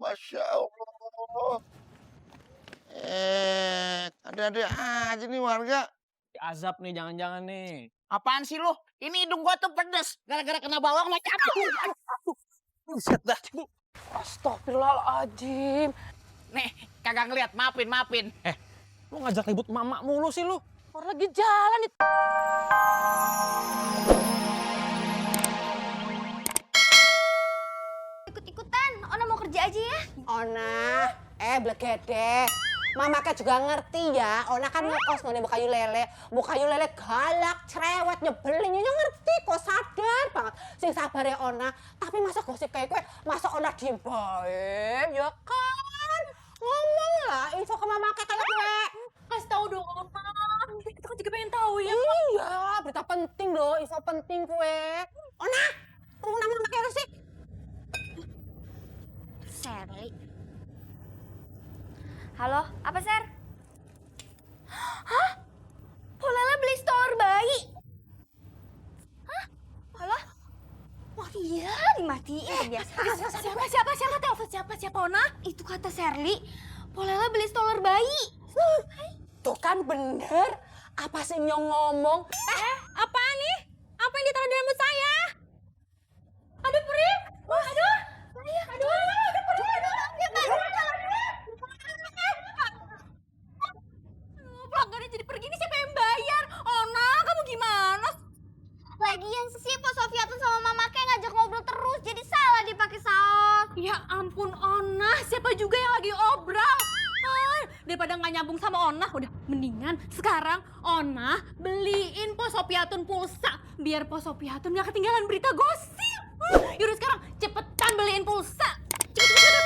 Masya Allah. Ada-ada aja nih warga. Azab nih, jangan-jangan nih. Apaan sih lu? Ini hidung gua tuh pedes. Gara-gara kena bawang macam apa? Buset dah. Astagfirullahaladzim. Nih, kagak ngeliat. Maafin. Lu ngajak ribut mama mulu sih lu. Orang lagi jalan nih. Ikut-ikutan, Ona mau kerja aja ya. Ona, blegede. Mama kan juga ngerti ya, Ona kan ngekos nih bukayu lele. Bukayu lele galak, cerewet, nyebelin. Nyonya ngerti kok, sadar banget. Sing sabar ya Ona, tapi masa gosip kayak gue, masa Ona diem bae, ya kan? Ngomong lah, info ke mama kayak gue. Kasih tahu dong, Ona. Kita kan juga pengen tahu ya. Iya, berita penting loh, info penting gue. Ona, tunggu nama mama kayak sih. Serly. Halo, apa Ser? Hah? Polela beli stroller bayi? Hah? Halo? Wah iya, dimatiin kebiasaan. Siapa telepon siapa Ona? Itu kata Serly, Polela beli stroller bayi. Tuh kan bener, apa sih Nyong ngomong? Apa nih? Apa yang ditaruh di rambut saya? Aduh, perih. Aduh. Aduh, perih. Pelanggannya jadi pergi nih, siapa yang bayar? Ona, kamu gimana? Lagian sih Pak Sofiatun sama Mama kayak ngajak ngobrol terus, jadi salah dipakai saus. Ya ampun Ona, siapa juga yang lagi obrol? Daripada nggak nyambung sama Ona, udah mendingan sekarang Ona beliin Po Sopiatun pulsa biar Po Sopiatun nggak ketinggalan berita gosip. Yaudah sekarang cepetan beliin pulsa. Cepet.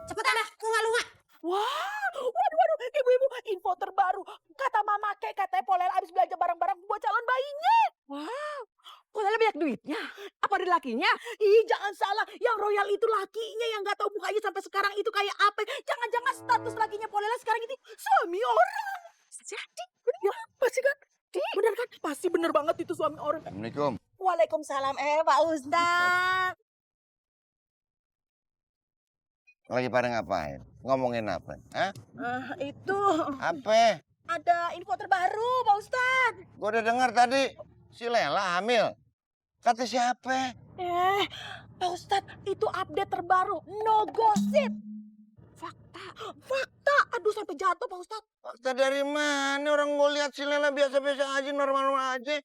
Cepetan dah, lunga. Waduh, ibu-ibu, info terbaru. Kata Mama katanya Polela habis belanja barang-barang buat calon bayinya. Wow, Polela banyak duitnya. Apa ada lakinya? Ih, jangan salah. Yang royal itu lakinya yang nggak tahu mukanya sampai sekarang itu kayak apa. Jangan-jangan status lakinya Polela sekarang itu suami orang. Jadi, ya, pasti kan? Bener kan? Pasti bener banget itu suami orang. Assalamualaikum. Waalaikumsalam, Pak Ustadz. Lagi pada ngapain? Ngomongin apa? Hah? Itu Apa? ada info terbaru, Pak Ustadz. Gue udah dengar tadi si Lela hamil. Kata siapa? Pak Ustadz, itu update terbaru. No gosip. Fakta. Aduh, sampai jatuh, Pak Ustadz. Fakta dari mana? Orang gue lihat si Lela biasa-biasa aja, normal-normal aja.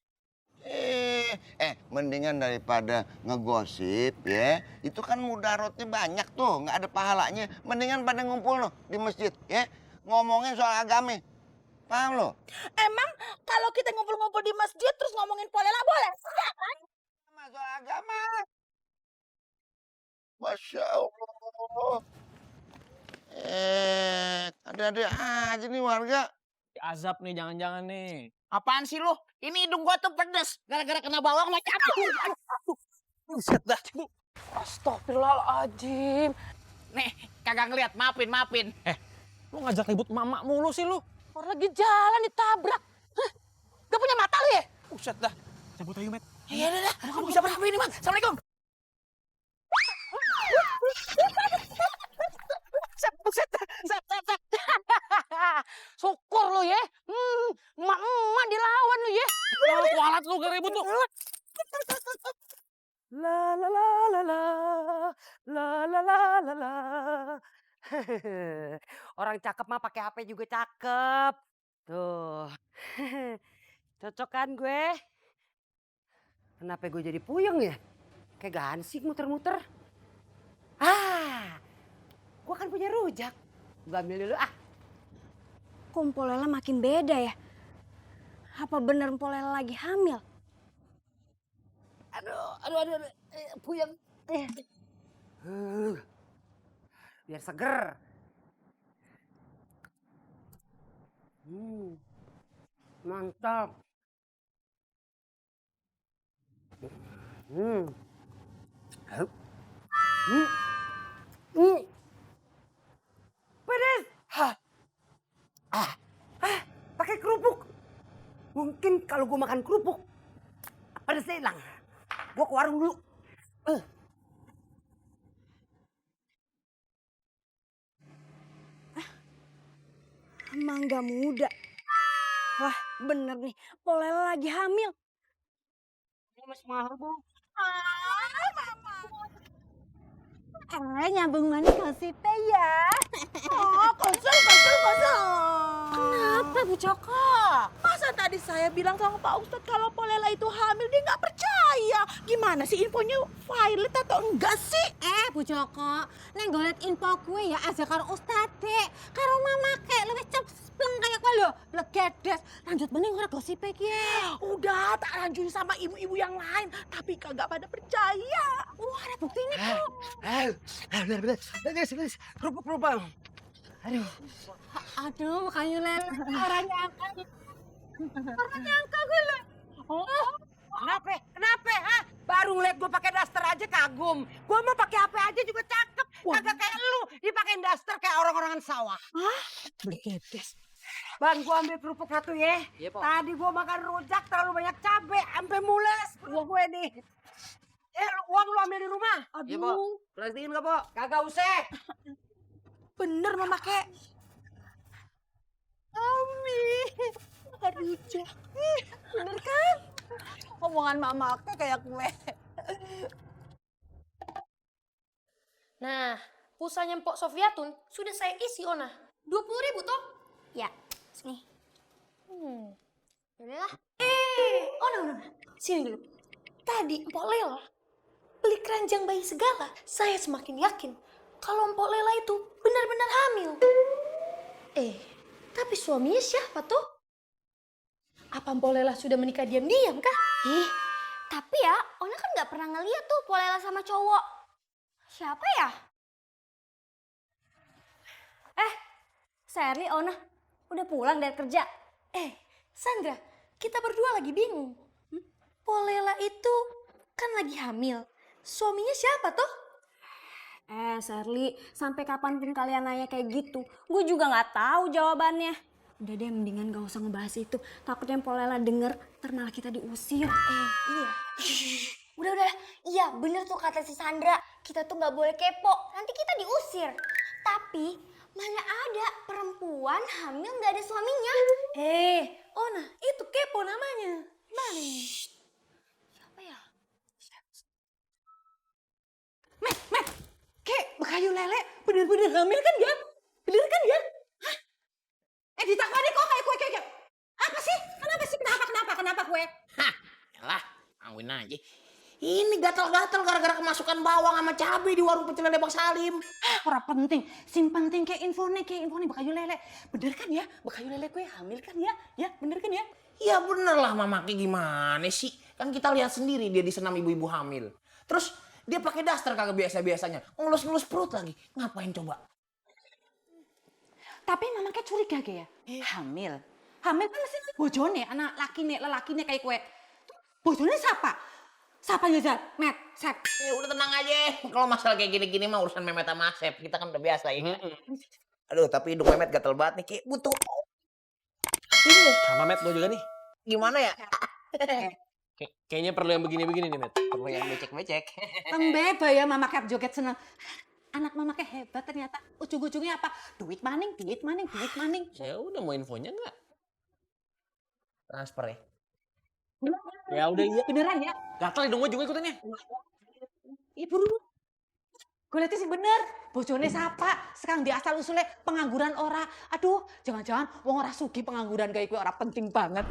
Mendingan daripada ngegosip ya. Itu kan mudaratnya banyak tuh, nggak ada pahalanya. Mendingan pada ngumpul loh di masjid ya. Ngomongin soal agama. Paham lo? Emang kalau kita ngumpul-ngumpul di masjid terus ngomongin Polela boleh? Soal agama. Masya Allah. Ada-ada aja nih warga. Azab nih, jangan-jangan nih. Apaan sih lu? Ini hidung gua tuh pedes. Gara-gara kena bawang macam apa? Buset dah. Astagfirullahaladzim. Nih, kagak ngeliat. Maafin. Lu ngajak ribut mama mulu sih lu. Orang lagi jalan ditabrak. Hah? Gak punya mata lu ya? Buset dah. Cabut ayo, Met. Iya dah. Kamu bisa berapa ini, Bang? Assalamualaikum. Buset. Syukur lu ya. Emak dilawan lu ya. Kualat lu gak ribut lu. La la la la la. La la la la la. Orang cakep mah pakai HP juga cakep. Tuh. Cocok kan gue? Kenapa gue jadi puyeng ya? Kayak gansik muter-muter. Gue kan punya rujak. Gue ambil dulu ah. Kok Polela makin beda ya? Apa bener Polela lagi hamil? Aduh. Puyeng. Biar seger. Mantap. Pedes. Pakai kerupuk. Mungkin kalau gue makan kerupuk, pedesnya hilang. Gue ke warung dulu. Mangga muda. Wah, bener nih. Polela lagi hamil. Mas mahal, Bu. Nyambung manis gosipnya ya. Oh, kosong. Kenapa Bu Joko? Masa tadi saya bilang sama Pak Ustadz kalau Polela itu hamil, dia nggak percaya. Gimana sih infonya valid atau enggak sih? Bu Joko, neng golet info kue ya aja karo Ustadz. Karo mama kek lebih cepleng kayak kue lho. Blegedes. Lanjut bening ora gosipe ki. Udah tak lanjutin sama ibu-ibu yang lain, tapi kagak pada percaya. Wah, ada buktinya kok. Kerupuk. Aduh. Aduh, kayu lele. Orang nyangka. Orang nyangka gue lho. Kenapa? Hah? Baru ngeliat gue pakai daster aja kagum. Gue mau pakai apa aja juga cakep. Kagak kayak lu dipakein daster kayak orang-orangan sawah. Blegedes. Bang, gue ambil kerupuk satu ya. Tadi gue makan rujak terlalu banyak cabai, sampai mules perut gue nih. Uang lu ambil di rumah. Aduh. Iya, Po. Perhatiin nggak, Po? Kagak usah. Bener Mama Kek. Makan rujak. Bener kan? Omongan mama kek kayak kue. Nah, pulsanya Mpok Sofiatun sudah saya isi, Ona. 20.000 toh? Ya, sini. Yaudahlah. Ona. Sini dulu. Tadi Mpok Lela beli keranjang bayi segala. Saya semakin yakin kalau Mpok Lela itu benar-benar hamil. Tapi suaminya siapa tuh? Apa Mpok Lela sudah menikah diam-diam kah? Tapi ya, Ona kan nggak pernah ngeliat tuh Mpok Lela sama cowok. Siapa ya? Sherly, Ona, udah pulang dari kerja. Sandra, kita berdua lagi bingung. Mpok Lela itu kan lagi hamil. Suaminya siapa tuh? Sherly, sampai kapanpun kalian nanya kayak gitu, gue juga nggak tahu jawabannya. Udah deh, mendingan gak usah ngebahas itu. Takutnya Mpok Lela denger, ntar malah kita diusir. Iya. Udah. Iya, bener tuh kata si Sandra. Kita tuh gak boleh kepo, nanti kita diusir. Tapi, mana ada perempuan hamil gak ada suaminya? Ona, itu kepo namanya. Mana? Siapa ya? Kek, Bekayu Lele bener-bener hamil kan ya? Bener kan ya? Hah? Ditakoni kok kayak kue kayak apa sih? Kenapa sih? Kenapa kue? Hah, yalah, angguin aja. Ini gatal-gatal gara-gara kemasukan bawang sama cabai di warung pecel lele Bang Salim. Ora penting, sim penting kayak info nih Bekayu Lele. Bener kan ya? Bekayu Lele kue hamil kan ya? Ya, bener kan ya? Ya bener lah Mama Ki, gimana sih? Kan kita lihat sendiri dia disenam ibu-ibu hamil. Terus dia pakai daster kagak biasa-biasanya. Ngelus-ngelus perut lagi. Ngapain coba? Tapi Mama kayak curiga kayak ya? Hamil kan mesti bojone, anak lelakine kayak kue. Bojone siapa? Siapa ya, Jan? Met, Sep. Ya udah tenang aja. Kalau masalah kayak gini-gini mah urusan Memet sama Asep. Kita kan udah biasa ya. Aduh, tapi hidung Memet gatel banget nih. Kayak butuh. Ini Sama Met, lo juga nih. gimana ya? Kayaknya perlu yang begini-begini nih, Met. Perlu yang becek-becek. Tembeba ya Mama kayak joget seneng. Anak Mama kayak hebat ternyata. Ujung-ujungnya apa? Duit maning. Ya udah, mau infonya nggak? Transfer ya. Ya udah, iya. Beneran ya? Gatel hidung gue juga ikutannya. Ibu dulu. Gue lihat sih bener. Bojone siapa? Sekarang dia asal usulnya pengangguran ora. Aduh, jangan-jangan wong ora sugih pengangguran kayak gue ora penting banget.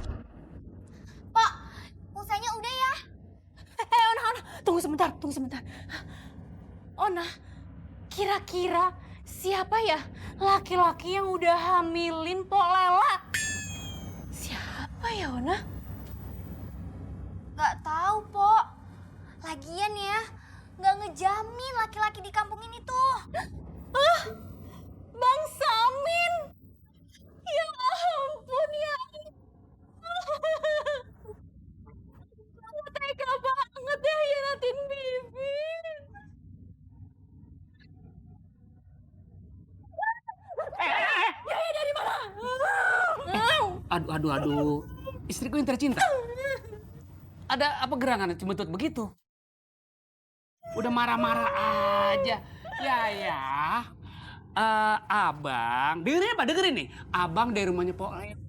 Pak, pulsanya udah ya? Ona, tunggu sebentar. Ona, kira-kira siapa ya laki-laki yang udah hamilin Pok Lela? Siapa ya, Ona? Gak tahu, Pok. Lagian ya, gak ngejamin laki-laki di kampung ini tuh. Bang Samin. Ya ampun ya. Tega banget ya hianatin Bibi. Ya dari mana? Aduh. Istriku yang tercinta. Ada apa gerangan cembetut begitu? Udah marah-marah aja. Ya. Abang, dengerin apa? Dengerin nih. Abang dari rumahnya Polel.